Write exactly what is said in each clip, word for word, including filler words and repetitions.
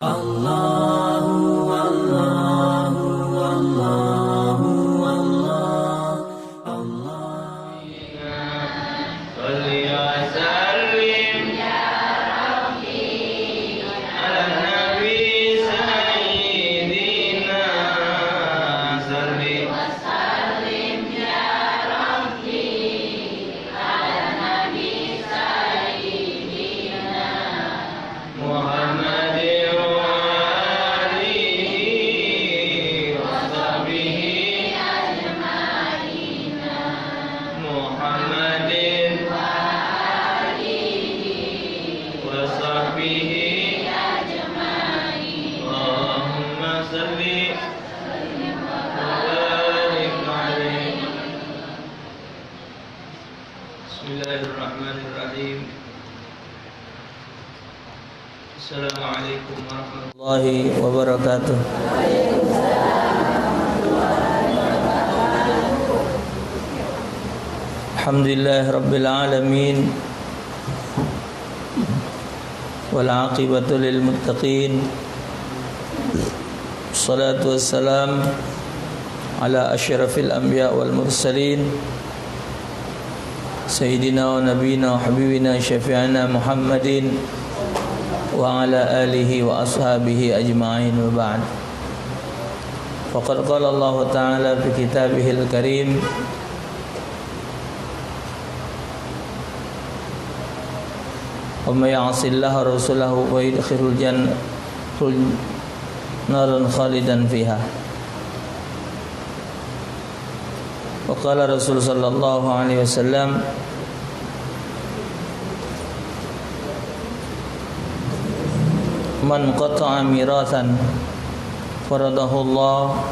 Allahu, Allahu, Allahu, Allah, Allah. Salli wa sallim ya Rabbi ala Nabi Sayyidina. Salli wa sallim ya Rabbi ala Nabi Sayyidina. Muhammadin wa alihi wa sahbihi ajma'in. Muhammadin wa alihi wa sahbihi ajma'in. Allahumma salli wa barik alaihi. Bismillahirrahmanirrahim. Assalamualaikum warahmatullahi wabarakatuh. Alhamdulillah rabbil alamin. Wal aqibatu lil muttaqin. Wassalatu wassalam ala asyrafil anbiya wal mursalin. Sayyidina wa nabiyina wa habibina syafi'ina Muhammadin wa ala alihi wa ashabihi ajma'in, wa ba'd. Faqad qala Allahu ta'ala fi kitabihil karim, wa may ya'sillaha wa rasulahu fa yudkhilhu jan-, naran khalidan fiha. Wa qala Rasul sallallahu alaihi wasallam, "Man qata'a mirathan faradahu Allah,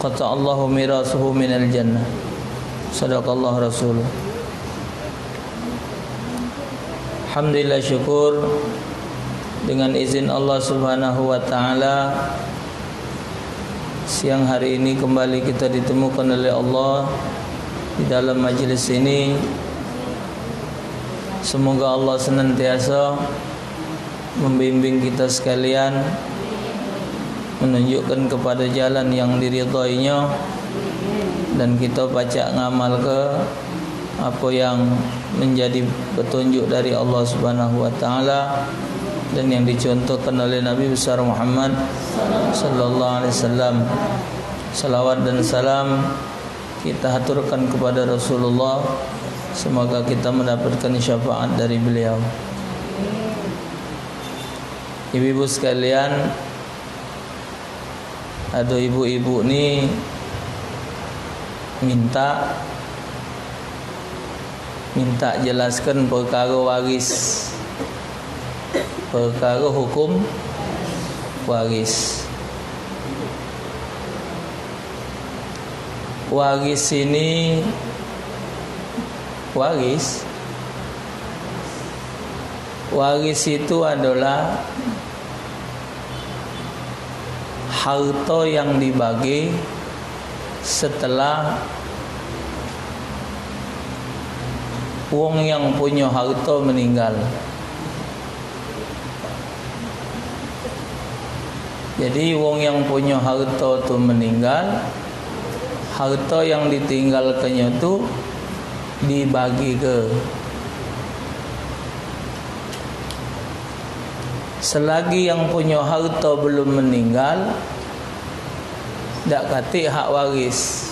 qata'allahu mirathahu minal jannah." Sadaqallahu Rasul. Alhamdulillah, syukur, dengan izin Allah Subhanahu wa Ta'ala, siang hari ini kembali kita ditemukan oleh Allah di dalam majlis ini. Semoga Allah senantiasa membimbing kita sekalian, menunjukkan kepada jalan yang diridhoinya, dan kita pacak ngamalke apa yang menjadi petunjuk dari Allah Subhanahu wa Ta'ala dan yang dicontohkan oleh Nabi besar Muhammad sallallahu alaihi wasallam. Salawat dan salam kita haturkan kepada Rasulullah, semoga kita mendapatkan syafaat dari beliau. Ibu-ibu sekalian, ado ibu-ibu ni minta, minta jelaskan perkara waris, perkara hukum waris. Waris ini, waris, waris itu adalah harta yang dibagi setelah wong yang punyo harta meninggal. Jadi, wong yang punyo harta tu meninggal, harta yang ditinggalkannya tu dibagi ke. Selagi yang punyo harta belum meninggal, dak katik hak waris.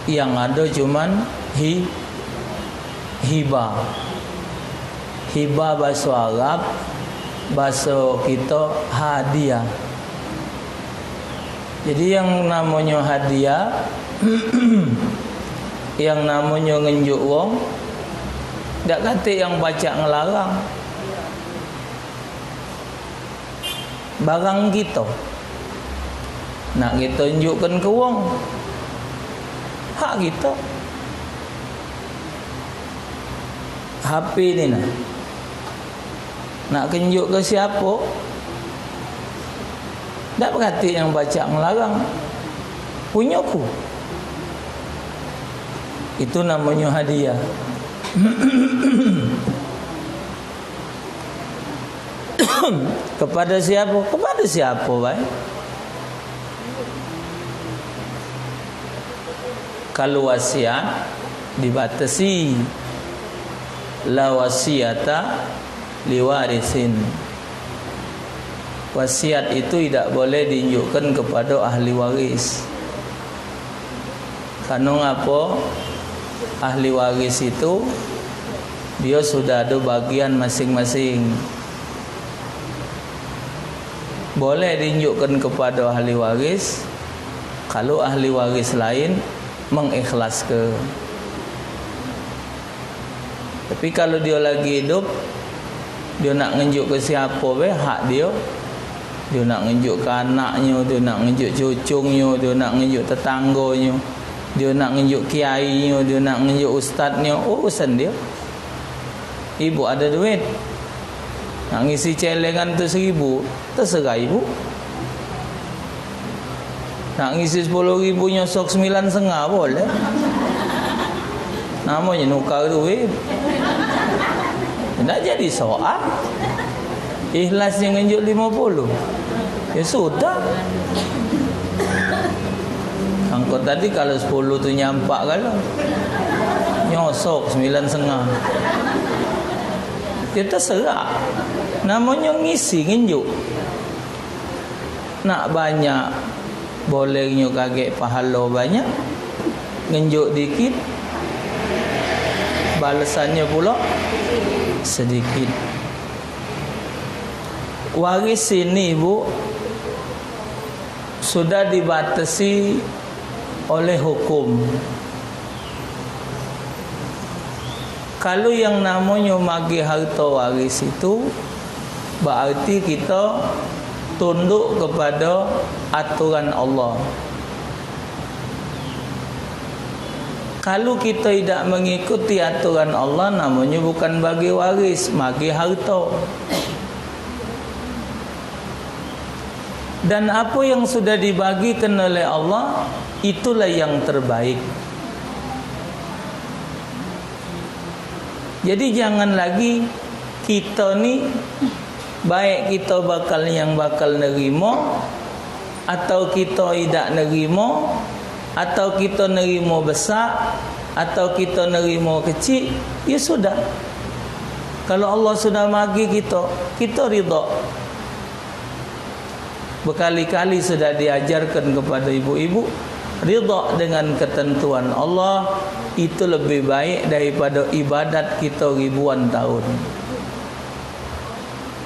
Yang ado cuman hi-, hibah. Hibah baso Arab, baso kito hadiah. Jadi, yang namonyo hadiah, yang namonyo ngenjuk wong, dak katik yang pacak ngelarang. Barang kito. Nak kito enjukkan ke wong, hak kito. H P ni nah. Nak kenjuk ke siapo? Dak beratik yang pacak ngelarang. Punyoku. Itu namonyo hadiah. Kepada siapa? Kepada siapa bae. Kalu wasiat dibatasi, la wasiata liwarisin. Wasiat itu idak boleh diinjukkan kepada ahli waris. Karena ngapo? Ahli waris itu dia sudah ada bagian masing-masing. Boleh diinjukkan kepada ahli waris, kalau ahli waris lain mengikhlaske. Tapi kalau dia lagi hidup, dia nak ngenjuk ke siapa be hak dia. Dia nak ngenjuk ke anaknya, dia nak ngenjuk cucungnya, dia nak ngenjuk tetanggonyo, dia nak ngenjuk kiainyo, dia nak ngenjuk ustadnyo, urusan dia. Ibu ada duit. Nak ngisi celengan tu seribu, terserah ibu. Nak ngisi sepuluh ribu nyosok sembilan setengah boleh. Namonyo nukar duit. Ndak jadi soal. Ikhlasnyo ngenjuk lima puluh. Ya sudah. Angkot tadi kalau sepuluh tu nyampak kalau nyosok sembilan setengah. Ya terserah. Namonyo ngisi ngenjuk. Nak banyak, bolehnyo kagek pahalo banyak. Ngenjuk dikit, balesannyo pulo sedikit. Waris ini, Bu, sudah dibatasi oleh hukum. Kalu yang namonyo magih harto waris itu, berarti kita tunduk kepada aturan Allah. Kalu kita idak mengikuti aturan Allah, namonyo bukan bagi waris, magih harto. Dan apa yang sudah dibagikan oleh Allah, itulah yang terbaik. Jadi, jangan lagi kita ni, baik kita bakal yang bakal nerimo, atau kita idak nerimo, atau kita nerimo besak, atau kita nerimo kecik, ya sudah. Kalau Allah sudah magi kita, kita ridha. Berkali-kali sudah diajarkan kepada ibu-ibu, ridha dengan ketentuan Allah itu lebih baik daripada ibadat kita ribuan tahun.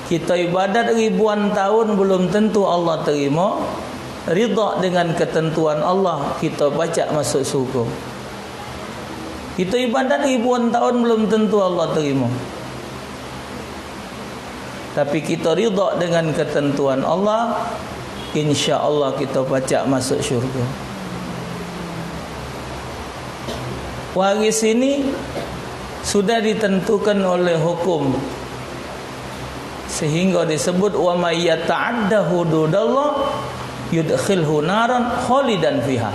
Kita ibadat ribuan tahun belum tentu Allah terima, ridha dengan ketentuan Allah, kita pacak masuk syurga. Kita ibadat ribuan tahun belum tentu Allah terima. Tapi kita ridha dengan ketentuan Allah, insya Allah kita pacak masuk syurga. Waris ini sudah ditentukan oleh hukum, sehingga disebut, "Wa may yata'adda hududallah yudkhilhu naran khalidan fiha."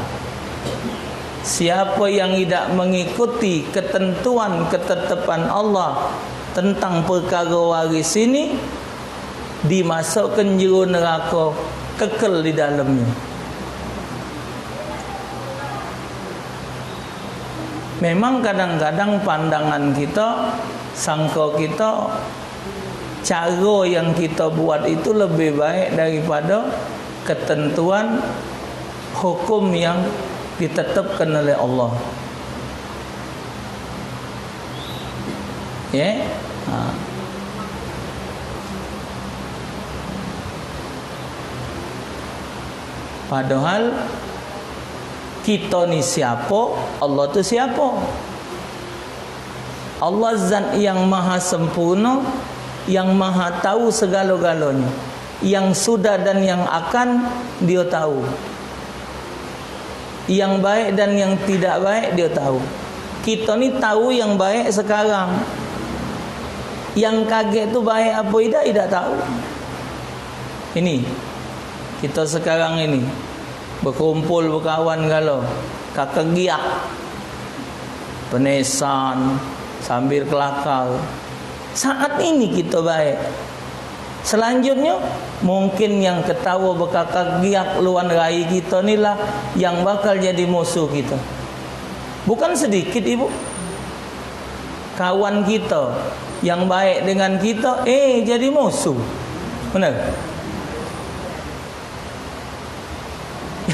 Siapa yang idak mengikuti ketentuan ketetapan Allah tentang perkara waris ini, dimasukkan jero neraka, kekel di dalamnya. Memang kadang-kadang pandangan kita, sangka kita, cara yang kita buat itu lebih baik daripada ketentuan hukum yang ditetapkan oleh Allah. Ya? Ha. Padahal kita ni siapa, Allah tu siapa? Allah zat yang maha sempurna, yang maha tahu segala-galanya. Yang sudah dan yang akan, Dia tahu. Yang baik dan yang tidak baik, Dia tahu. Kita ni tahu yang baik sekarang. Yang kagek tu baik apa idak, idak tahu. Ini, kita sekarang ini bekumpul bekawan galo, kakegiak, penesan, sambil kelakar. Saat ini kita baik. Selanjutnyo, mungkin yang ketawo bekakak giak luan rai kito ni lah yang bakal jadi musuh kito. Bukan sedikit, Ibu. Kawan kito yang baik dengan kito, eh, jadi musuh. Bener?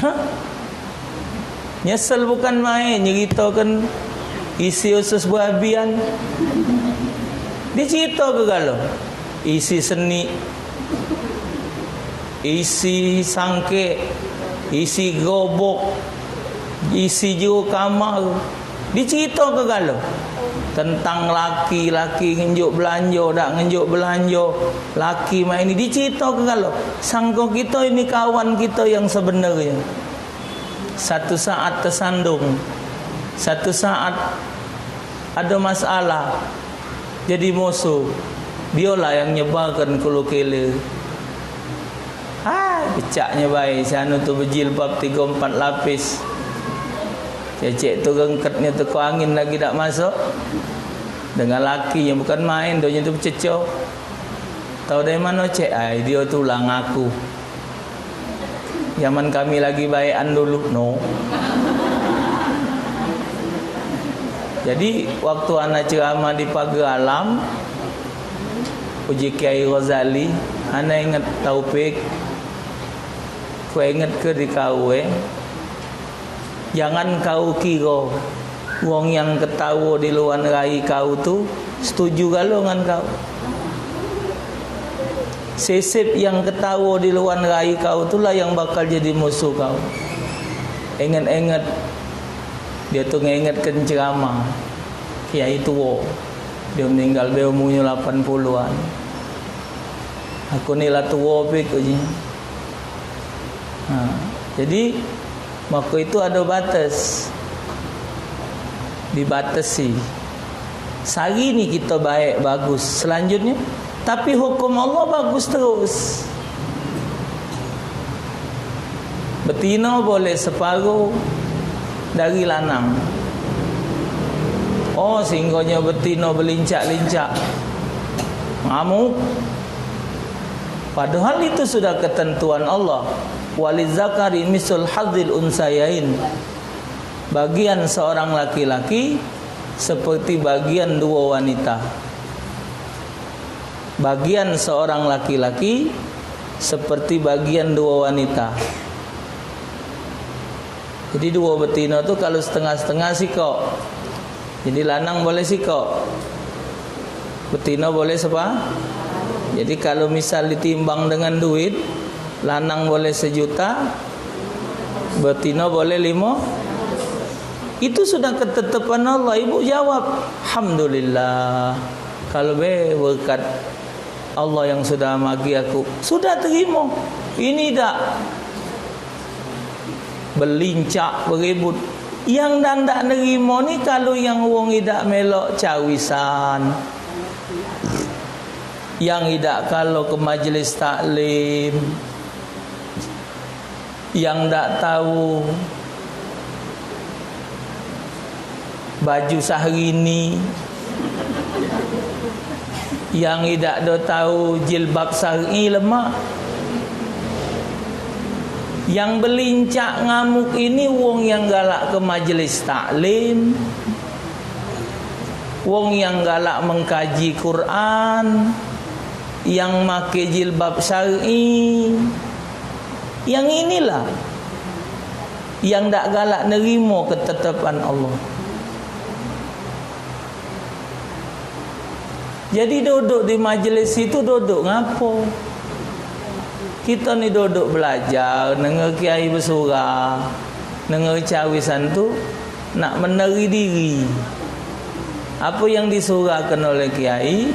Hah? Nyesel bukan main nyeritokan isi usus babian. Diceritoke galo. Isi senik, isi sangkek, isi gerobok, isi jero kamar. Diceritoke galo tentang laki, laki ngenjuk belanjo, dak ngenjuk belanjo, laki mak ini, diceritoke galo. Sangko kito ini kawan kito yang sebenernyo. Satu saat tesandung, satu saat ado masalah, jadi musuh. Diolah yang nyebarkan kulu kele. Hai, pecaknyo bae, si anu tu bejilbab tigo empat lapis. Cecek tu rengketnyo teko angin lagi dak masuk. Dengan lakinyo bukan main, donyo tu bececo. Tau dari mano, Cek? Ai, dio tu lah ngaku. Zaman kami lagi baekan dulu, no. Jadi, waktu ana ceramah di Pagar Alam, uji Kiai Ghazali, ana inget Taufik, ku inget ke di kau, eh. Jangan kau kiro wong yang ketawo di luan rai kau tu setuju galo ngan kau. Sesep yang ketawo di luan rai kau tu lah yang bakal jadi musuh kau. Inget-inget, dio tu ngingetke ceramah kiai tuo. Dio meninggal be umurnyo lapan puluhan. Aku ni lah tuo, Pik, uji. Ha, jadi, mako itu ado batas. Dibatasi. Sehari ni kito baek, bagus. Selanjutnyo, tapi hukum Allah bagus terus. Betino boleh separo dari lanang. Oh, sehinggonyo betino belincak-lincak. Ngamuk. Padahal itu sudah ketentuan Allah. "Walizzakari misul hadzil unsayain." Bagian seorang laki-laki seperti bagian dua wanita. Bagian seorang laki-laki seperti bagian dua wanita. Jadi, dua betino tu kalu setengah-setengah sikok. Jadi, lanang boleh sikok. Betino boleh sepa-, jadi, kalu misal ditimbang dengan duit, lanang boleh sejuta, betino boleh limo. Itu sudah ketetepan Allah. Ibu jawab, "Alhamdulillah. Kalu be berkat Allah yang sudah magi aku, sudah terimo." Ini dak belincak, beribut. Yang dak, dak nerimo ni kalu yang wong idak melok cawisan, yang idak kalu ke majelis taklim, yang dak tau baju Syahrini, yang idak do tau jilbab syar'i, lemak. Yang belincak ngamuk ini wong yang galak ke majelis taklim, wong yang galak mengkaji Quran, yang make jilbab syar'i. Yang inilah yang dak galak nerimo ketetapan Allah. Jadi, duduk di majelis itu duduk ngapo? Kita ni duduk belajar, dengar kiai besurah, dengar cawisan tu nak meneri diri. Apa yang disurahkan oleh kiai,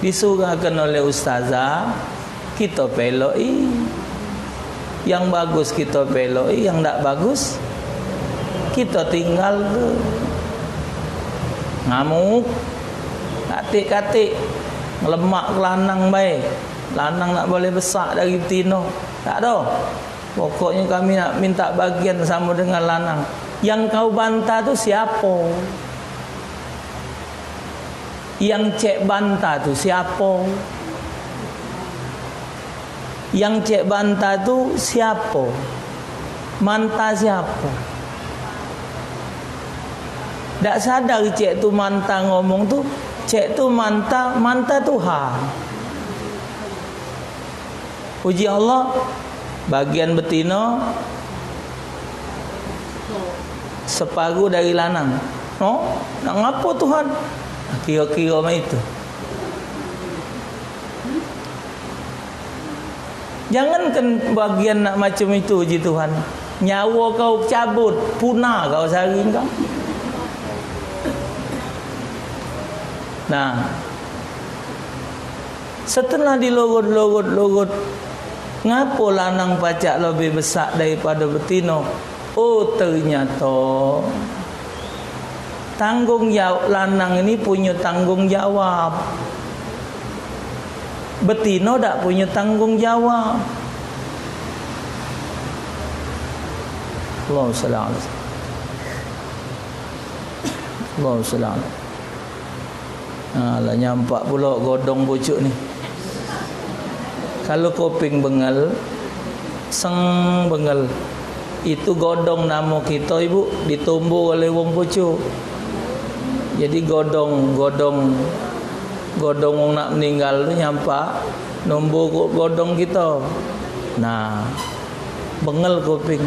disurahkan oleh ustazah, kito peloki. Yang bagus kito peloki, yang dak bagus kito tinggalke. Ngamuk, katik-katik, ngelemak ke lanang bae. Lanang dak boleh besak dari betino. Dak do. Pokoknyo kami nak minta bagian samo dengan lanang. Yang kau bantah tu siapo? Yang cek bantah tu siapo? Yang cek banta tu siapo? Manta siapo? Dak sadar cek tu manta ngomong tu, cek tu manta, manta Tuhan. Puji Allah, bagian betino separuh dari lanang. No, nak ngapo Tuhan? Kiro-kiro mak itu. Jangankan bagian nak macam itu, ji Tuhan. Nyawo kau cabut, punah kau sehari engkau. Nah, setelah dilorot-lorot-lorot, ngapo lanang pacak lebih besak daripada betino? Oh, ternyato tanggung jawab lanang ini punyo tanggung jawab. Betino dak punyo tanggung jawab. Allahumma shalli ala Allahumma shalli ala. Ha, lah nyampak pulo godong pucuk ni. Kalu koping bengel, seng bengel. Itu godong namo kito, Ibu, ditumbur oleh wong pucuk. Jadi godong, godong, godong wong nak meninggal tu nyampak numbur go-, godong kito. Nah, bengel koping.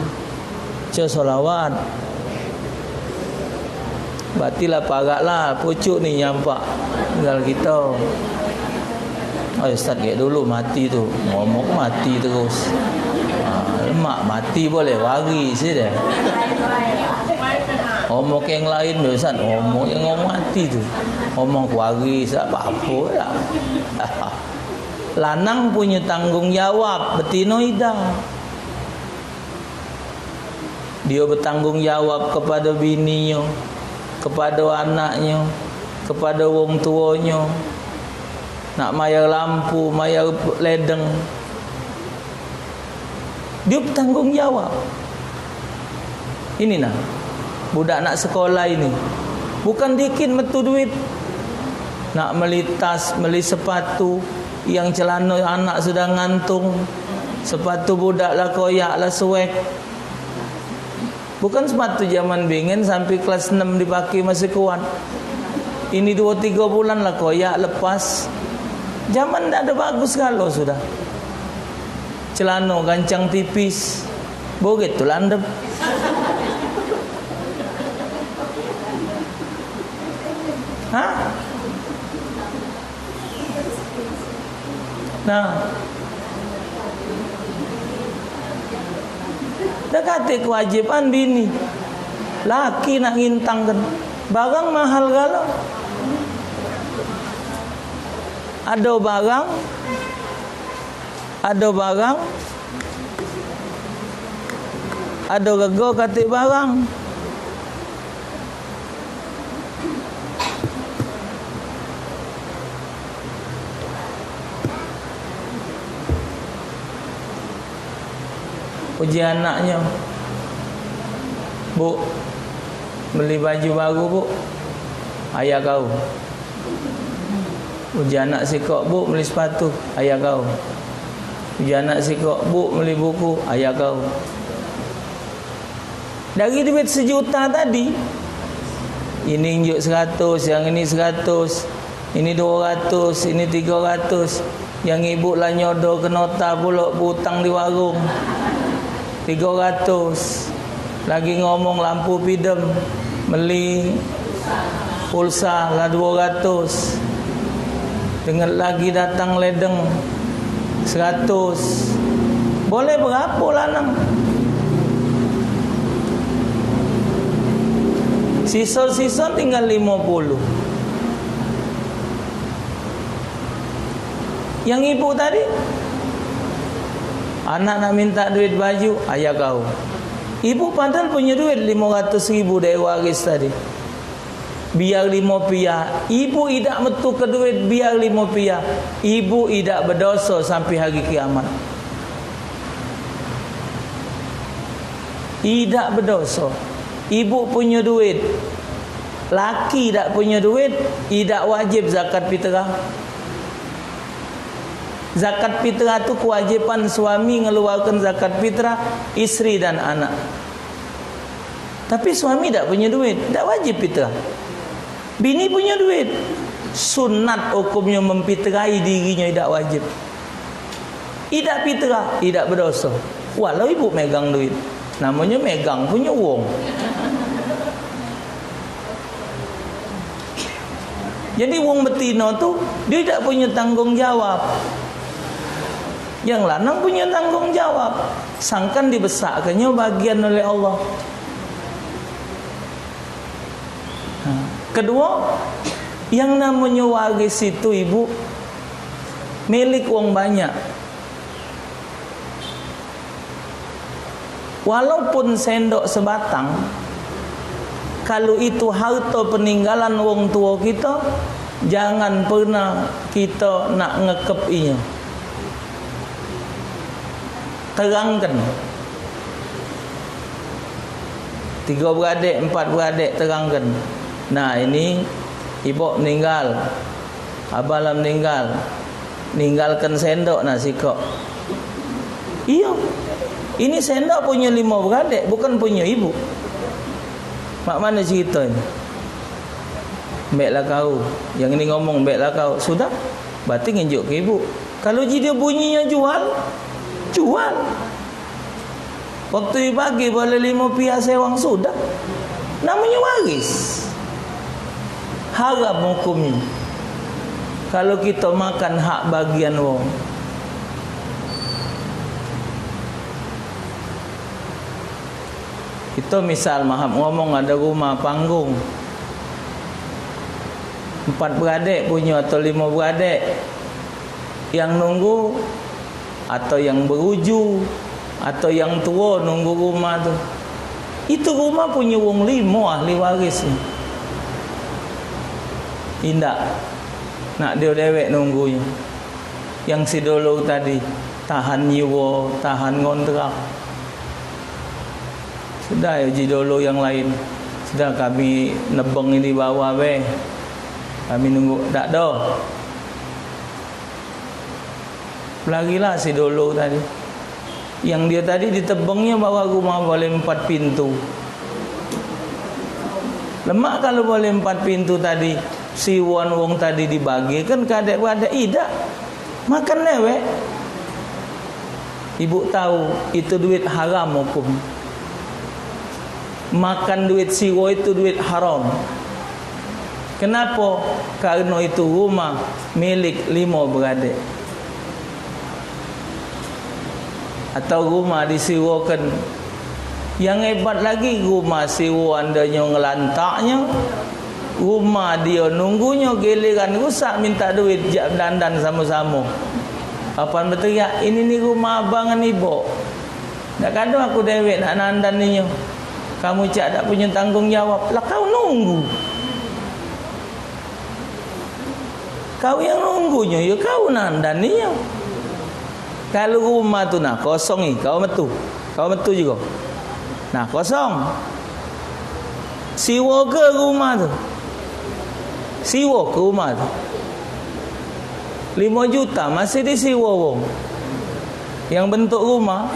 Baco solawat. Berarti lah parak lah pucuk ni nyampak tinggal kito. Oh, ustaz kek dulu mati tu. Ngomong mati terus. Ha, lemak mati boleh wari sih deh. Ngomong ke yang lain, ustaz, ngomong yang ngomong mati tu. Ngomong wari, apa-apa lah. Lanang punyo tanggung jawab, betino idak. Dio betanggung jawab kepado bininyo, kepado anaknyo, kepado wong tuonyo. Nak mayar lampu, mayar ledeng. Dio betanggung jawab. Ini nah, budak nak sekolah ini. Bukan dikit metu duit. Nak meli tas, meli sepatu, yang celano anak sudah ngantung. Sepatu budak lah koyak, lah suek. Bukan sepatu zaman bingen sampai kelas enam dipake masih kuat. Ini duo tigo bulan lah koyak, lepas. Zaman dak ado bagus galo sudah. Celano gancang tipis. Boget tu landep. Hah? Nah. Dah katek kewajiban bini. Laki nak ngintangkan. Barang mahal galo. Ado barang, ado barang, ado rego katek barang. Uji anaknyo, "Bu, beli baju baru, Bu." "Ayah kau." Uji anak sikok, "Bu, beli sepatu." "Ayah kau." Uji anak sikok, "Bu, beli buku." "Ayah kau." Dari duit sejuta tadi, ini njuk seratus, yang ini seratus, ini duo ratus, ini tigo ratus. Yang ibu lah nyodo ke nota pulo, butang di warung. Tigo ratus. Lagi ngomong lampu pidem, meli pulsa lah duo ratus. Dengar lagi datang ledeng, seratus. Boleh berapo lanang? Sisa-sisa tinggal limo puluh. Yang ibu tadi, anak nak minta duit baju, "Ayah kau." Ibu padahal punyo duit limo ratus ribu dari waris tadi. Biar limo pia, ibu idak metu ke duit, biar limo pia, ibu idak bedoso sampai hari kiamat. Idak bedoso. Ibu punyo duit. Laki dak punyo duit, idak wajib zakat fitrah. Zakat fitrah tu kewajiban suami ngeluarkan zakat fitrah istri dan anak. Tapi suami dak punya duit, dak wajib fitrah. Bini punya duit, sunat hukumnya memfitrahi dirinya, dak wajib. Idak fitrah, idak berdosa. Walau ibu megang duit, namanya megang punya wong. Jadi wong betino tu, dia dak punya tanggung jawab. Yang lanang punya tanggung jawab. Sangkan dibesakkannya bagian oleh Allah. Ha. Kedua, yang namanya waris itu, ibu, milik wong banyak. Walaupun sendok sebatang, kalu itu harta peninggalan wong tua kita, jangan pernah kita nak ngekep inyo. Terangkan. Tiga beradik, empat beradik, terangkan. Nah, ini ibu meninggal. Abah lah meninggal. Ninggalkan sendok nah sikok. Iyo. Ini sendok punya lima beradik, bukan punya ibu. Mak mana cerita ini? Mbek lah kau. Yang ini ngomong, mbek lah kau. Sudah. Berarti ngenjuk ke ibu. Kalau ji dia bunyinya jual, jual. Waktu dibagi bala lima pia sewang sudah. Namanya waris. Haram hukumnya. Kalau kita makan hak bagian wong. Kita misal mahap ngomong ada rumah panggung. Empat beradik punya atau lima beradik. Yang nunggu atau yang beruju atau yang tua nunggu rumah tu. Itu rumah punya wong lima ahli waris ni. Indak. Nak dia dewek nunggunyo. Yang si dulu tadi tahan nyiwa, tahan ngontrak. Sudah ya ji dulu yang lain. Sudah kami nebeng ini bawah be. Kami nunggu dak do. Belarilah si dulu tadi. Yang dia tadi ditebengnyo bawa rumah boleh empat pintu. Lemak kalau boleh empat pintu tadi, siwon wong tadi dibagikan ke adek-beradik, idak. Makan dewek. Ibu tahu itu duit haram hukum. Makan duit siwa itu duit haram. Kenapa? Karena itu rumah milik lima beradik. Atau rumah disiwakan. Yang hebat lagi, rumah siwa andonyo ngelantaknyo, rumah dia nunggunyo, giliran rusak minta duit jak dandan samo-samo. Kapan beteriak, "Ini ni rumah abang ngan ibu. Dak kado aku dewek nak nandan ninyo. Kamu cak dak punyo tanggung jawab." Lah kau nunggu. Kau yang nunggunyo, yo kau nandan iyo. Kalu rumah tu nah kosong ni, kau metu. Kau metu jugo. Nah, kosong. Siwo ke rumah tu? Siwo ke rumah tu? Limo juta masih disiwo wong. Yang bentuk rumah.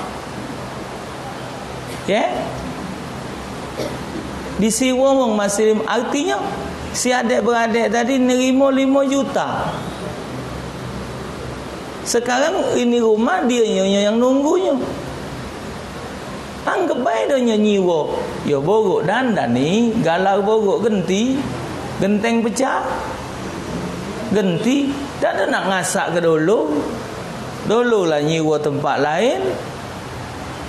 Ye? Disiwo wong masih lim-, artinyo, si adek-beradek tadi nerimo limo juta. Sekarang ini rumah, dia nyo, nyo yang nunggunyo. Anggap bae dah nyo nyiwo. Yo borok dandan ni, galar borok genti, genteng pecah. Genti, dak ado nak ngasak ke dulu. Dulu lah nyiwo tempat lain.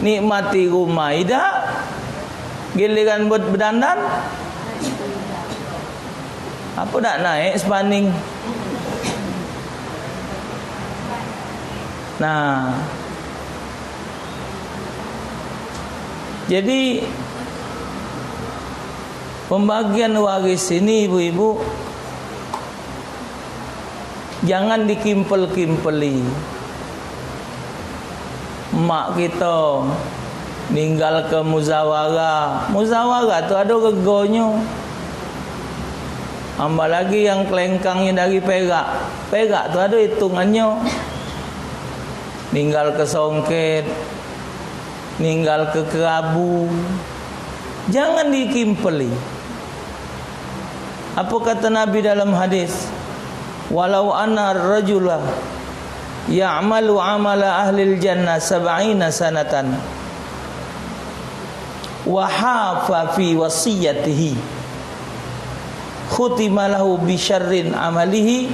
Nikmati rumah idak. Giliran buat bedandan. Apa dak naik sepaning? Nah. Jadi pembagian waris ini, ibu-ibu, jangan dikimpel-kimpeli. Mak kito ninggalke muzawarah. Muzawarah tu ado regonyo. Tambah lagi yang kelengkangnyo dari perak. Perak tu ado itungannyo. Ninggalke songket, ninggalke kerabu. Jangan dikimpeli. Apa kata Nabi dalam hadis? "Walau anna rajula ya'malu amala ahlil jannah sab'ina sanatan, wa hafa fi wasiyatihi, khutima lahu bi syarrin amalihi,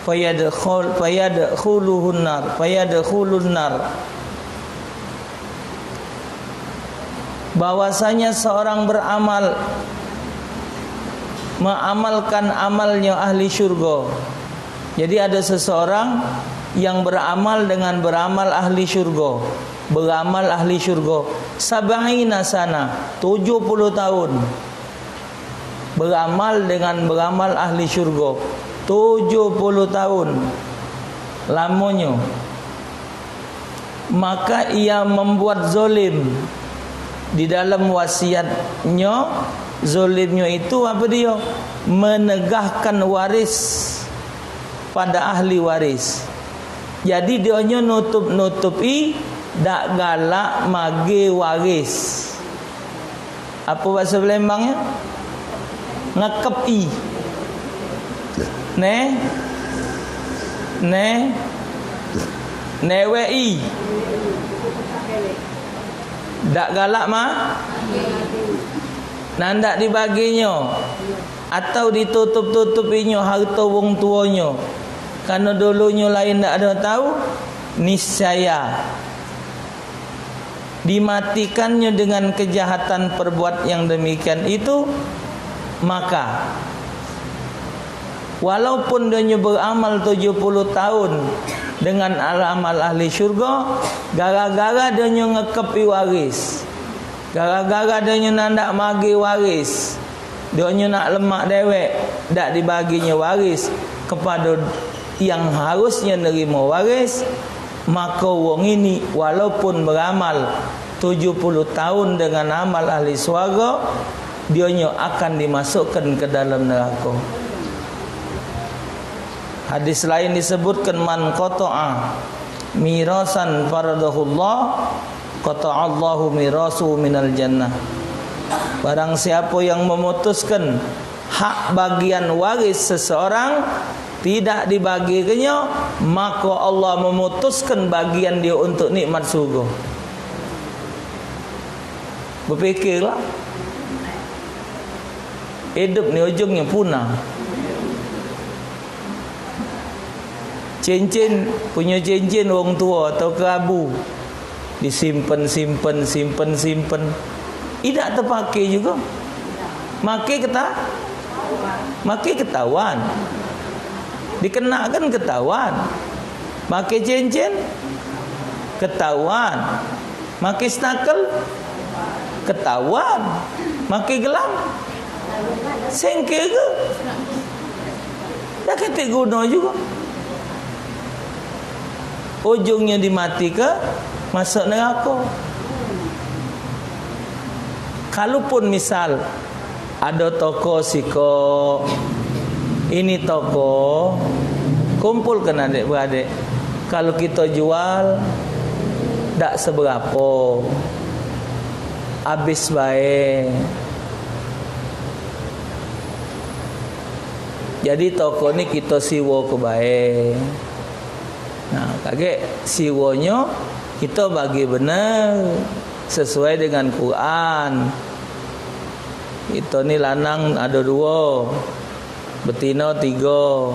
fayadkhul, fayadkhuluhun nar, fayadkhulun nar." Bahwasanya seorang beramal, mengamalkan amalnya ahli syurga. Jadi ada seseorang yang beramal dengan beramal ahli syurga, beramal ahli syurga, sab'ina sana, tujuh puluh tahun. Beramal dengan beramal ahli syurga, tujuh puluh tahun lamonyo. Maka ia membuat zolim di dalam wasiatnyo. Zolimnyo itu apa dio? Menegahkan waris pada ahli waris. Jadi dionyo nutup-nutupi, dak galak mage waris. Apa bahasa Palembangnya? Ngekep i. Ne? Ne? Newek i. Dak galak mah? Nah, dak dibaginyo. Atau ditutup-tutupinyo harto wong tuonyo. Karno dulunyo lain dak ado tau, niscaya dimatikannyo dengan kejahatan perbuat yang demikian itu, maka walaupun dionyo beramal tujuh puluh tahun dengan amal ahli syurga, gara-gara dionyo ngekepi waris, gara-gara dionyo nandak magi waris, dionyo nak lemak dewek, dak dibaginyo waris kepado yang harusnyo nerimo waris, mako wong ini walaupun beramal tujuh puluh tahun dengan amal ahli swargo, dionyo akan dimasukkan ke dalam neraka. Hadis lain disebutkan, "Man qata'a mirasan faradahullah, qata'allahu mirasu minal jannah." Barang siapo yang memutuskan hak bagian waris seseorang tidak dibagikenyo, maka Allah memutuskan bagian dio untuk nikmat surga. Bepikirlah. Hidup ni ujungnyo punah. Cincin, punyo cincin wong tuo atau kerabu. Disimpen, simpen, simpen, simpen. Idak tepake jugo. Make keta-, make ketahuan. Dikenakan ketahuan. Make cincin ketahuan. Make stakel ketahuan. Make gelang sengkere. Dak katek guno jugo. Ujungnyo dimatike, masuk neraka. Kalaupun misal ado toko siko, ini toko, kumpulkan adek-beradek. Kalu kito jual, dak seberapo, abis bae. Jadi toko ni kito siwo ke bae. Nah, kagek siwonyo kito bagi bener sesuai dengan Quran. Kito ni lanang ado duo, betino tigo.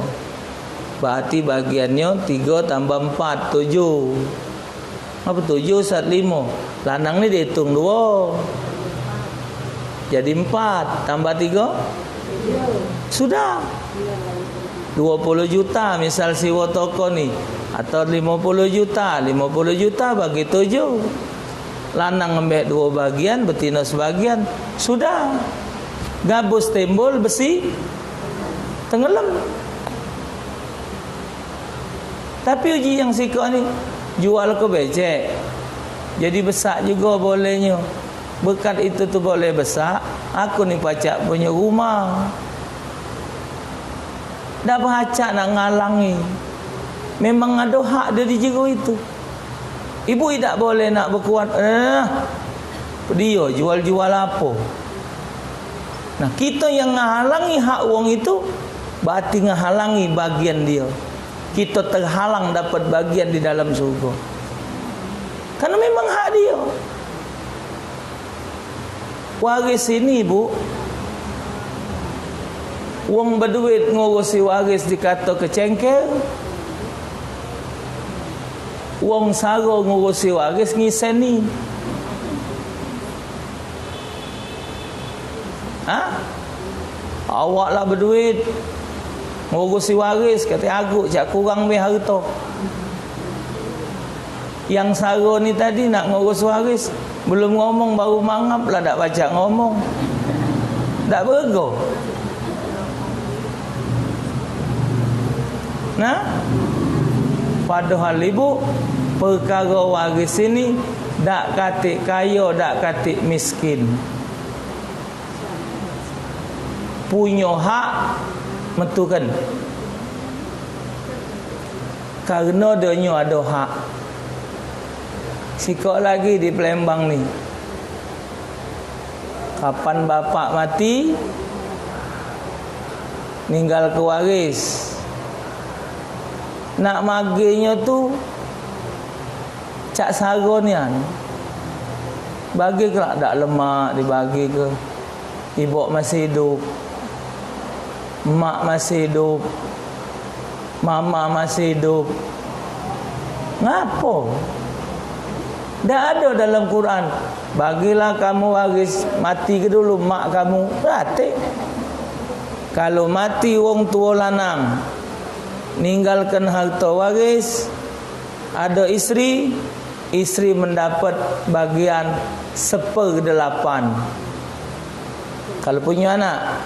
Berarti bagiannyo tigo tambah empat, tujuh. Apo tujuh, Ustaz? Limo. Lanang ni diitung duo. Jadi empat tambah tigo? Sudah. Duo puluh juta misal siwo toko ni. Atau limo puluh juta, limo puluh juta bagi tujuh. Lanang ngembek duo bagian, betino sebagian. Sudah. Gabus timbul, besi tenggelam. Tapi uji yang sikok ni, jual ke becek. Jadi besak jugo bolehnyo. Berkat itu tu boleh besak, aku ni pacak punyo rumah. Dak pacak nak ngalangi. Memang ado hak dio di jero itu. Ibu idak boleh nak bekuat, eh, dio jual-jual apo. Nah, kito yang ngehalangi hak wong itu, berarti ngehalangi bagian dio. Kito terhalang dapat bagian di dalam surga. Karena memang hak dio. Waris ini, Bu, wong beduit ngurusi waris dikato ke cengkel, wong saro ngurusi waris ngiseni. Ha? Awak lah beduit, ngurusi waris, kate aguk, cak kurang be harto. Yang saro ni tadi nak ngurus waris, belum ngomong baru mangap lah dak pacak ngomong. Dak berego. Nah, padahal ibu, perkara waris ini dak katik kayo, dak katik miskin. Punyo hak metuken. Kareno donyo ado hak. Sikok lagi di Palembang ni. Kapan bapak mati, ninggalke waris. Nak magenyo tu cak saro nian. Bagi kelak dak lemak dibagi ke. Ibok masih idup. Emak masih idup. Mama masih idup. Ngapo? Dak ado dalam Quran, "Bagilah kamu waris, mati ke dulu mak kamu." Katik. Kalu mati wong tuo lanang, ninggalkan harto waris, ado istri, istri mendapat bagian seperdelapan. Kalu punyo anak,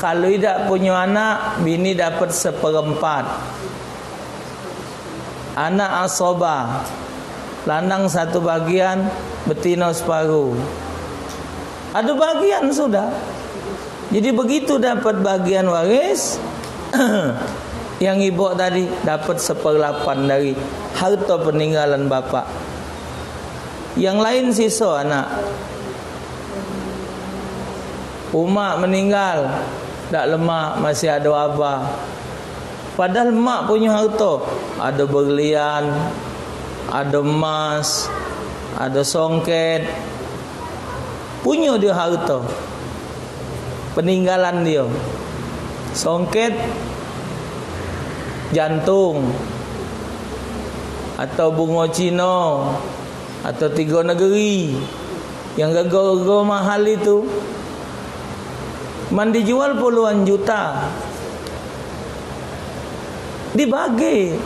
kalu idak punyo anak, bini dapat seperempat. Anak asobah, lanang satu bagian, betino separuh. Ado bagian sudah. Jadi begitu dapat bagian waris, yang ibok tadi dapat seperlapan dari harto peninggalan bapak. Yang lain siso anak. Umak meninggal, dak lemak, masih ado abah. Padahal mak punyo harto, ado berlian, ado emas, ado songket. Punyo dio harto. Peninggalan dio. Songket jantung atau bungo Cino atau tigo negeri yang rego-rego mahal itu, man dijual puluhan juta. Dibagi,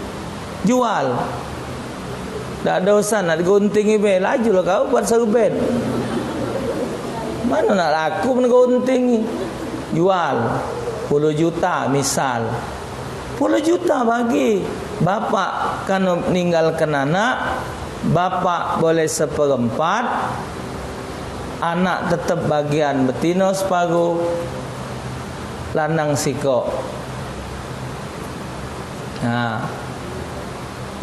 jual. Dak ado urusan nak digunting ibe, laju lah kau buat serben. Mano nak laku men gunting? Jual puluh juta misal. Puluh juta bagi. Bapak kan ninggalkan anak, bapak boleh seperempat, anak tetep bagian betino separuh, lanang sikok. Nah,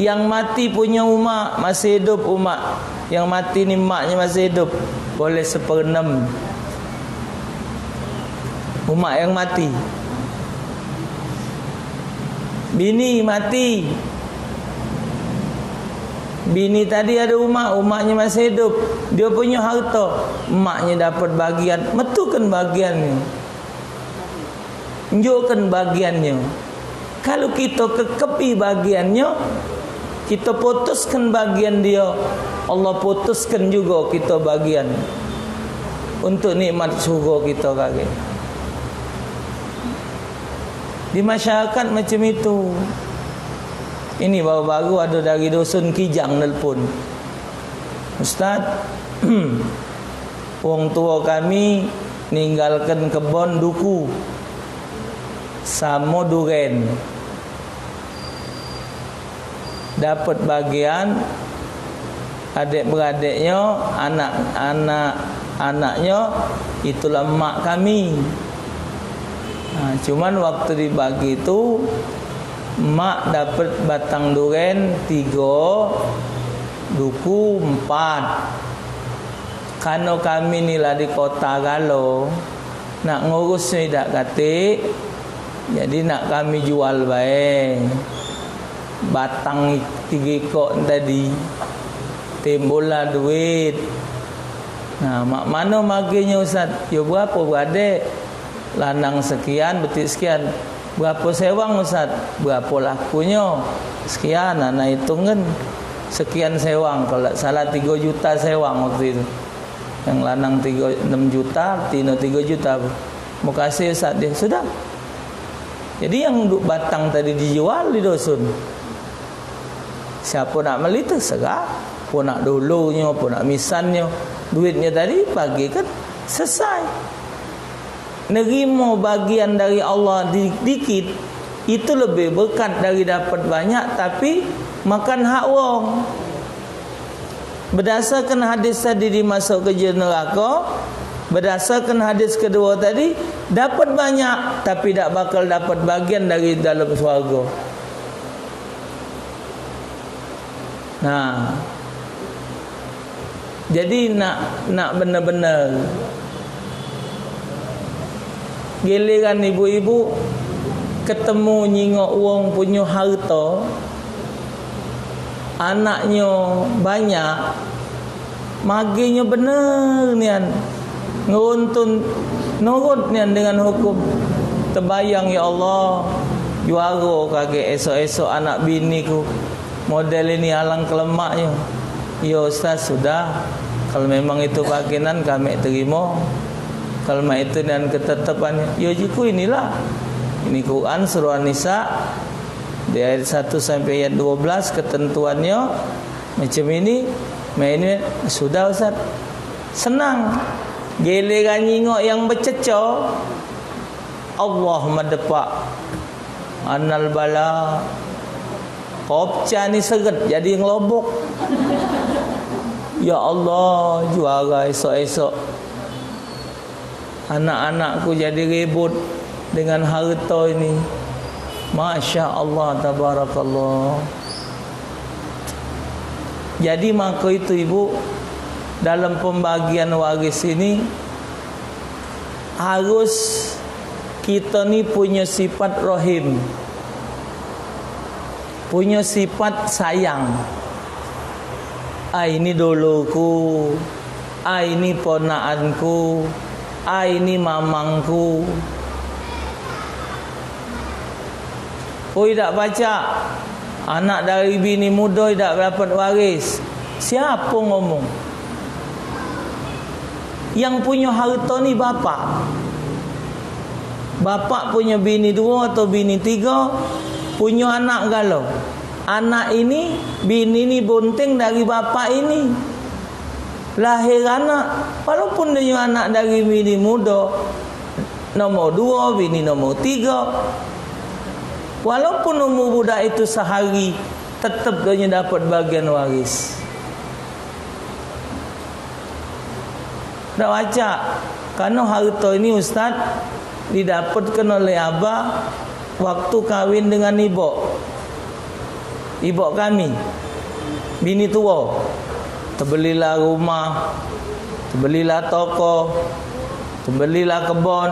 yang mati punyo umak, masih idup umak. Yang mati ni maknyo masih idup, boleh seperenem. Umak yang mati. Bini mati. Bini tadi ado umak, umaknyo masih idup. Dio punyo harto, emaknyo dapat bagian, metukan bagiannyo. Njukan bagiannyo. Kalu kito kekepi bagiannyo, kito putuskan bagian dio, Allah putuskan jugo kito bagian untuk nikmat surga kito kagek. Di masyarakat macam itu. Ini baru-baru ado dari dusun Kijang nelpon. Ustaz, wong tuo kami ninggalkan kebon duku samo duren. Dapat bagian adek-beradeknyo, anak-anak anaknyo, itulah emak kami. Nah, cuman waktu dibagi tu, Mak dapet batang duren tigo, duku empat. Karno kami ni lah di kota galo, nak ngurusnyo idak katik, jadi nak kami jual bae batang tigo ikok tadi, timbullah duit. Nah, mak mano magenyo, Ustaz? Yo, berapo beradek? Lanang sekian, betik sekian. Berapo sewang, Ustaz? Berapo lakunyo? Sekian, nah, nah, itungan. Sekian sewang, kalu dak salah tigo juta sewang waktu itu. Yang lanang tigo, enam juta, tino tigo juta. Mukasih, Ustaz, dia. Sudah. Jadi, yang duk batang tadi dijual di dusun. Siapo nak meli, terserah. Apo nak dolonyo, apo nak misannyo. Duitnyo tadi bagi kan selesai. Nerimo bagian dari Allah di-, dikit, itu lebih berkat dari dapat banyak tapi makan hak wong. Berdasarkan hadis tadi dimasuk ke neraka, berdasarkan hadis kedua tadi, dapat banyak tapi dak bakal dapat bagian dari dalam swarga. Nah, jadi nak, nak bener-bener, giliran ibu-ibu ketemu nyingok wong punyo harto, anaknyo banyak, magenyo bener nian, ngeruntun, nurut nian dengan hukum. Tebayang, ya Allah, juaro kagek esok-esok anak biniku model ini, alang kelemaknyo. Yo, Ustaz, sudah. Kalau memang itu baginan, kami terimo. Kalau mak itu nian ketetepan, yo, jiku inilah. Ini Quran, Surah Nisa, di ayat satu sampai ayat dua belas, ketentuannya macam ini, mak ini, sudah, Ustaz. Senang. Giliran nyingok yang bececo, Allahumma depak anal bala. Kopca ni seret jadi ngelobok. Ya Allah, juara esok-esok. Anak-anakku jadi ribut dengan harta ini. Masya Allah, tabarakallah. Jadi, maka itu, Ibu, dalam pembagian waris ini harus kita ni punya sifat rahim, punya sifat sayang. Ah, ini doloku, ah, ini ponakanku, ah, ini mamangku. Oi, dak pacak. Anak dari bini mudo dak dapat waris. Siapo ngomong? Yang punyo harto ni bapak. Bapak punyo bini duo atau bini tigo, punyo anak galo. Anak ini, bini ni bunting dari bapak ini. Lahir anak, walaupun dia anak dari bini mudo, nomor duo, bini nomor tigo. Walaupun umur budak itu sehari, tetap dia dapat bagian waris. Dak pacak. Karena harta ini, Ustaz, didapatkan oleh abah waktu kawin dengan ibok. Ibok kami, bini tua, tebelilah rumah, tebelilah toko, tebelilah kebon.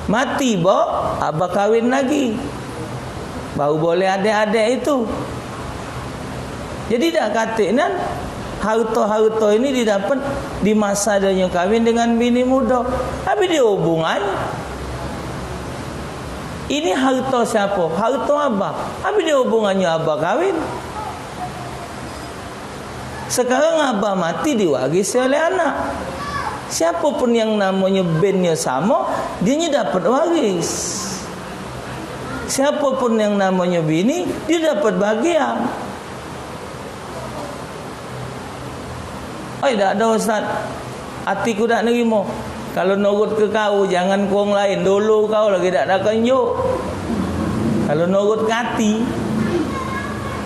Mati ibok, abah kawin lagi. Baru boleh adek-adek itu. Jadi dak katik nian, harta-harta ini didapat di masa dia kawin dengan bini muda. Tapi dia hubungan. Ini harta siapa? Harta abah. Tapi dia hubungannya abah kawin. Sekarang abah mati, diwarisi oleh anak. Siapa pun yang namonyo bennyo samo, dia nyo dapat waris. Siapa pun yang namonyo bini, dia dapat bagian. Oi, dak ado, Ustaz. Atiku dak nerimo. Kalu nurut ke kau, jangan ke wong lain. Dulu kau lagi dak dak kenjuk. Kalu nurut ke ati.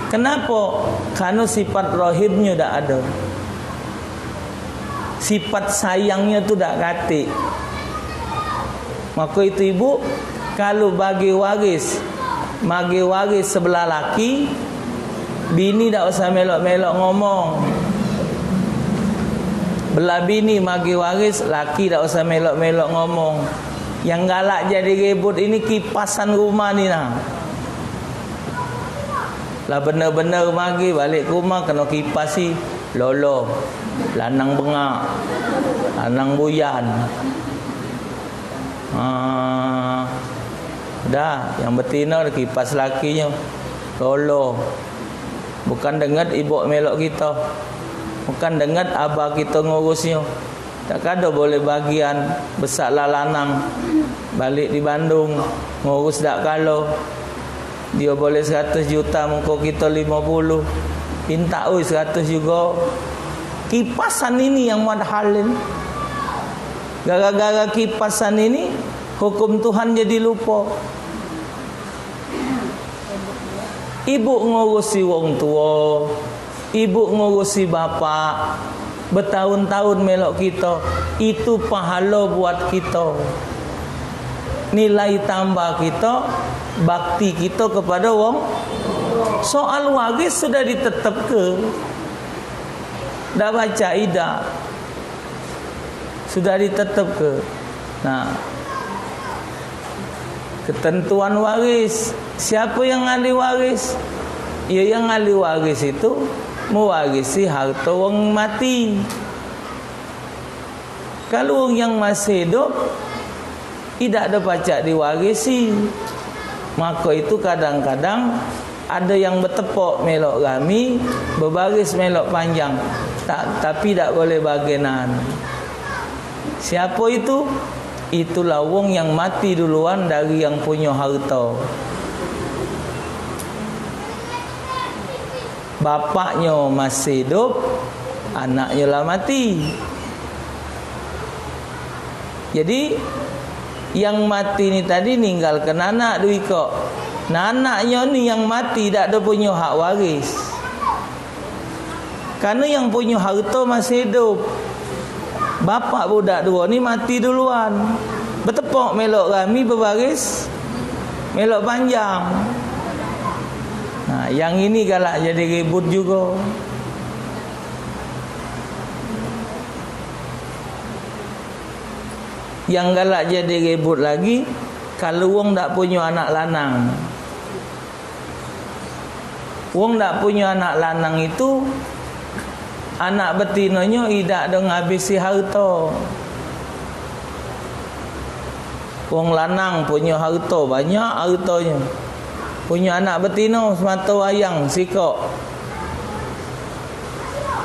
Kenapo? Karena sifat rohimnyo dak ado. Sifat sayangnyo tu dak katik. Maka itu, ibu, kalu bagi waris, Magi waris sebelah laki, bini dak usah melok-melok ngomong. Belah bini magi waris, laki dak usah melok-melok ngomong. Yang galak jadi ribut ini kipasan rumah ni nah. Lah bener-bener magi balik ke rumah kena kipasi, lolo, lanang bengak, lanang buyan. Ah, dah, yang betino dah kipas lakinyo. Lolo. Bukan denget ibuk melok kito. Bukan denget abah kito ngurusnyo. Tak kado boleh bagian besak lah lanang. Balik di Bandung, ngurus dak kalo. Dio boleh seratus juta, muko kito limo puluh. Pintak oi seratus jugo. Kipasan ini yang muat halil. Gara-gara kipasan ini, hukum Tuhan jadi lupo. Ibuk ngurusi wong tuo, ibuk ngurusi bapak, betaun-taun melok kito, itu pahalo buat kito. Nilai tambah kito, bakti kito kepado wong. Soal waris sudah ditetepke. Dak pacak idak. Sudah ditetepke. Nah, ketentuan waris. Siapo yang ahli waris? Iyo, yang ahli waris itu mewarisi harto wong mati. Kalu wong yang masih idup, idak ado pacak diwarisi. Mako itu kadang-kadang ado yang betepok melok rami, bebaris melok panjang. Tak, tapi dak boleh bagenan. Siapo itu? Itulah wong yang mati duluan dari yang punyo harto. Bapaknyo masih idup, anaknyo lah mati. Jadi, yang mati ni tadi ninggalkan anak duo ikok. Nah, anaknyo ni yang mati dak ado punyo hak waris. Karno yang punyo harto masih idup. Bapak budak duo ni mati duluan. Betepok melok rami, bebaris melok panjang. Nah, yang ini galak jadi ribut jugo. Yang galak jadi ribut lagi, kalu wong dak punyo anak lanang. Wong dak punyo anak lanang itu, anak betinonyo idak ado ngabisi harto. Wong lanang punyo harto, banyak hartonyo. Punyo anak betino semato wayang sikok.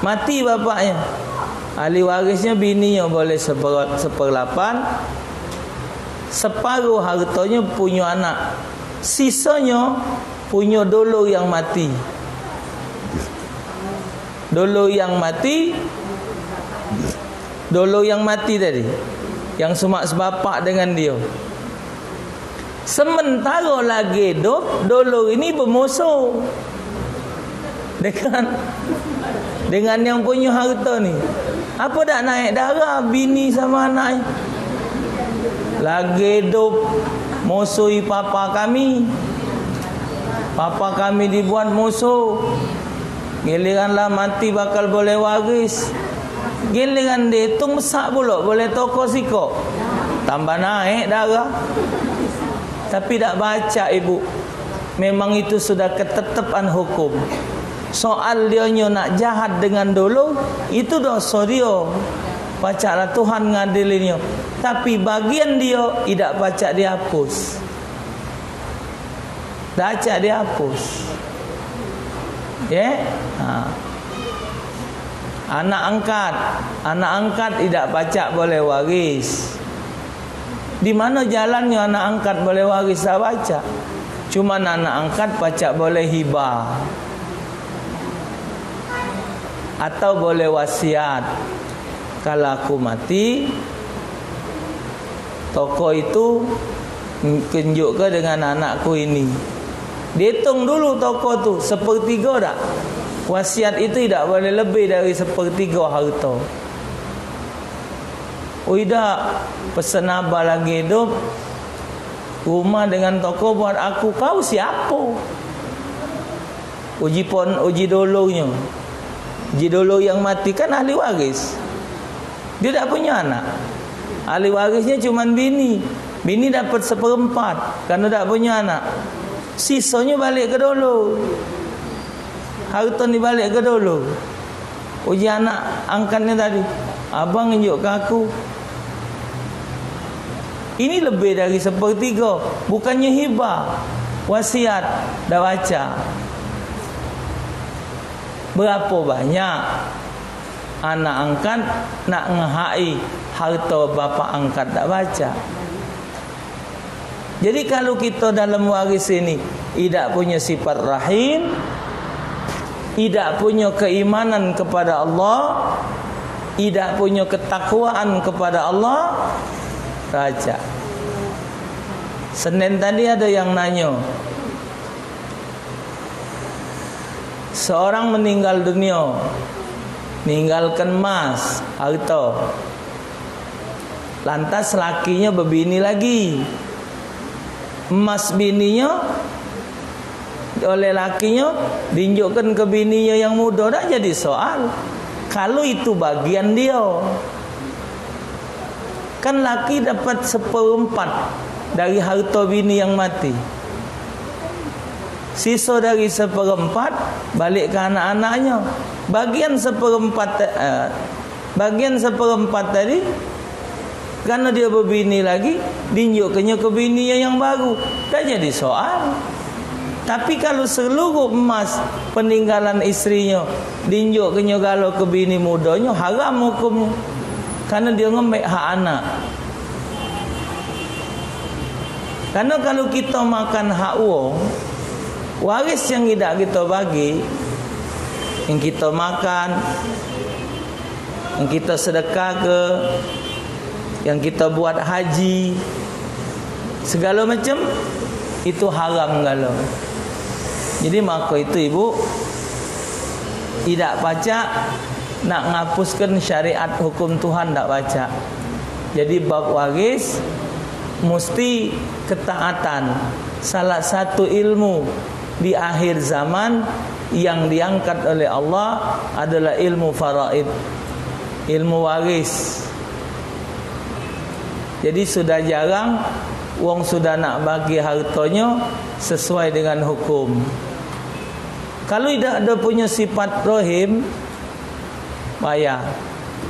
Mati bapaknyo. Ahli warisnyo bininyo boleh seper-, seperlapan. Separuh hartonyo punyo anak. Sisonyo punyo dolo yang mati. Dolo yang mati, dolo yang mati tadi, yang sumak sebapak dengan dio. Sementaro lagi idup, dolo ini bemusuh dengan, dengan yang punyo harto ni. Apo dak naik darah bini samo anak ni? Lagi idup musuhi papa kami. Papa kami dibuat musuh. Giliran lah mati bakal boleh waris. Giliran diitung besak pulok boleh toko sikok. Tambah naik darah. Tapi dak pacak, Ibu. Memang itu sudah ketetepan hukum. Soal dionyo nak jahat dengan dolo, itu doso dio. Pacaklah Tuhan ngadilinnyo. Tapi bagian dio idak pacak dihapus. Dak pacak dihapus. Ye? Ha. Anak angkat. Anak angkat idak pacak boleh waris. Di mano jalannyo anak angkat boleh waris? Dak pacak. Cuman anak angkat pacak boleh hibah. Atau boleh wasiat. Kalu aku mati, toko itu kenjukka dengan anakku ini. Diitung dulu toko tu, sepertigo dak? Wasiat itu idak boleh lebih dari sepertigo harto. Oh idak, pesen abah lagi idup, Rumah dengan toko buat aku, kau siapo? Uji pon, uji dolonyo. Uji dolong yang mati kan ahli waris. Dia dak punyo anak. Ahli warisnyo cuman bini. Bini dapat seperempat karena dak punyo anak. Sisonyo balik ke dolong. Harto ni balik ke dolong. Uji anak angkatnyo tadi, "Abang nunjuk ke aku." Ini lebih dari sepertigo. Bukannyo hibah, wasiat, dak baca. Berapo banyak anak angkat nak ngehaki harto bapak angkat dak baca? Jadi, kalu kito dalam waris ini idak punyo sifat rahim, idak punyo keimanan kepada Allah, idak punyo ketakwaan kepada Allah, raja. Senin tadi ada yang nanyo, seorang meninggal dunia, ninggalkan emas, harta. Lantas lakinyo bebini lagi. Emas bininyo oleh lakinyo dinjukkan ke bininyo yang mudo, dak jadi soal. Kalu itu bagian dio, kan laki dapat seperempat dari harta bini yang mati. Siso dari seperempat balik ke anak-anaknyo. Bagian seperempat, eh, bagian seperempat tadi, karena dia bebini lagi, dinjukkannya ke bini yang baru. Dak jadi soal. Tapi kalau seluruh emas peninggalan istrinyo dinjukkannya galo ke bini mudonyo, haram hukumnyo. Karena dia ngembek hak anak. Karena kalau kita makan hak wong, waris yang idak kita bagi, yang kita makan, yang kita sedekah ke, yang kita buat haji, segala macam, itu haram galo. Jadi, maka itu, Ibu, idak pacak nak ngapuskan syariat hukum Tuhan, dak pacak. Jadi, bab waris mesti ketaatan. Salah satu ilmu di akhir zaman yang diangkat oleh Allah adalah ilmu faraid, ilmu waris. Jadi, sudah jarang wong sudah nak bagi hartonyo sesuai dengan hukum. Kalu idak ado punyo sifat rohim, payah.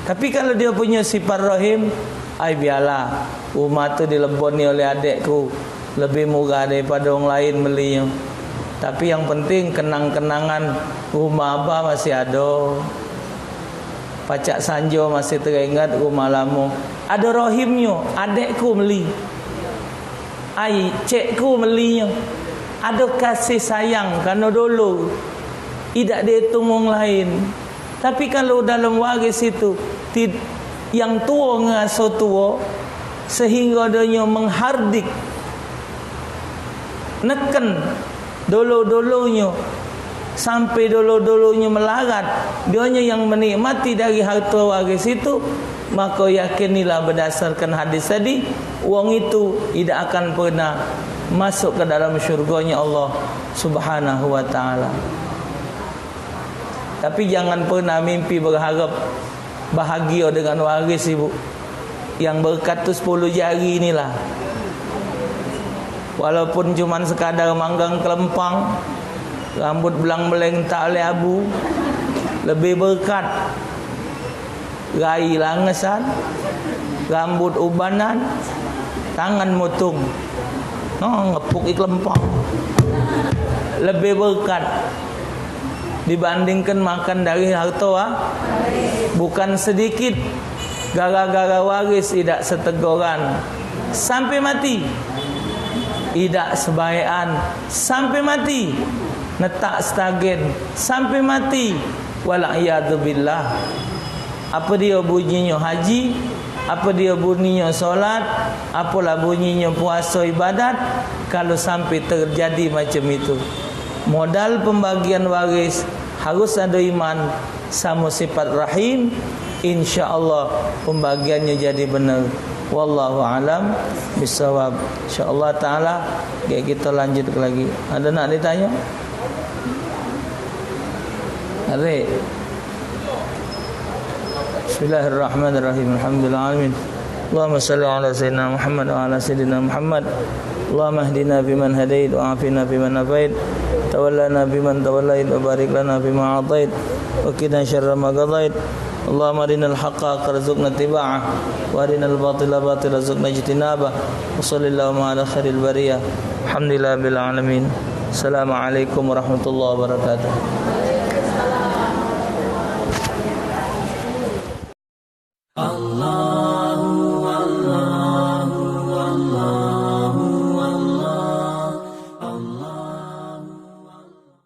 Tapi kalu dio punyo sifat rohim, ai, biarlah rumah tu dileboni oleh adekku, lebih murah daripada wong lain belinyo. Tapi yang penting kenang-kenangan rumah abah masih ado. Pacak sanjo masih teringat rumah lamo. Ado rohimnyo, adekku meli. Ai, cekku melinyo. Ado kasih sayang kareno dulu idak diitung wong lain. Tapi kalu dalam waris itu, tid-, yang tuo ngeraso tuo, sehinggo donyo menghardik, neken dolo-dolonyo, sampe dolo-dolonyo melarat, dionyo yang menikmati dari harto waris itu, maka yakinilah berdasarkan hadis tadi, wong itu idak akan pernah masuk ke dalam syurganya Allah Subhanahu wa Ta'ala. Tapi jangan pernah mimpi berharap bahagia dengan waris, Ibu. Yang berkat tu sepuluh jari inilah. Walaupun cuman sekadar manggang kelempang, rambut belang-beleng tak oleh abu, lebih berkat. Rai langesan, rambut ubanan, tangan mutung. No, ngepuk i kelempang. Lebih berkat dibandingkan makan dari harto, ah. Bukan sedikit gara-gara waris idak setegoran sampai mati. Idak sebaekan sampai mati. Netak stagen sampai mati. Wal iyadzu billah. Apa dia bunyinyo haji, apa dia bunyinyo solat, apalah bunyinyo puaso ibadat, kalu sampai terjadi macam itu. Modal pembagian waris harus ado iman samo sifat rahim, insya Allah pembagiannyo jadi bener. Wallahu a'lam bissawab. Insyaallah taala, gek kita lanjut lagi. Ada nak ditanya? Tarik. Bismillahirrahmanirrahim. Alhamdulillahirabbil alamin. Allahumma shalli ala sayyidina Muhammad wa ala sayyidina Muhammad. Allahumma ihdina fiman hadait wa afina fiman afait. Tawallana fiman tawallait wa barik lana fima atait. Wa qina syarra ma qadait. Allahumma arinal haqqa haqqa warzuqna ittiba'ah, wa arinal batila batila warzuqna ijtinabah. Wa sallallahu ala khairil bariyah. Alhamdulillah bil alamin. Assalamualaikum warahmatullahi wabarakatuh.